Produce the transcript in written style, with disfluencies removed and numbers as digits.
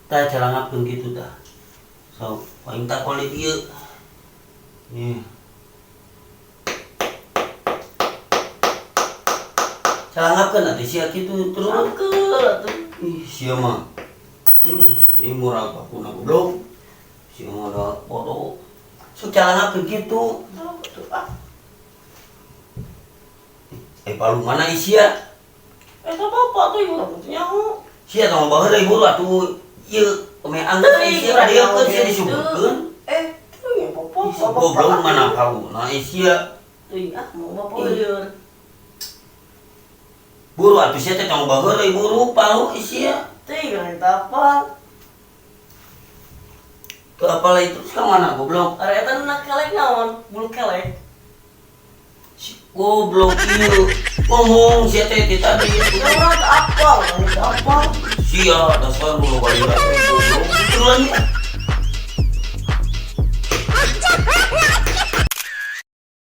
Tah, calangapkeun kitu tah. Sok, aing tak kulit ieu. Nih. Calangapkeun atuh sia kitu terus. Angkel atuh. Ih, sia mah. Ih, ini murah aku goblok. Sia mah da bodoh. Sok calangapkeun kitu. Tuh, ah. Eh, palu mana sia? Eta bapak tuh ibu teh nyaho. Sia tong baheula ibu atuh ieu ome anggeus Teuing, sia urang kadiekeun sia nyaho disugutkeun. Eh, teuing bapak, Ih, si goblok mana paluna sia. Teuing ah, mau bapak Ih. lieur. Buru atuh sia teh tong baheula buru palu sia. Teuing lain teu apal. Teu apal itu terus ka mana goblok? Ari eta nu kelek naon? Bulu kelek. Si goblok ieu. Ngomong sia teh ti tadi. Ya urang teu apal, lain teu apal. Sia dasar bulu balira teh goblok. Turunan.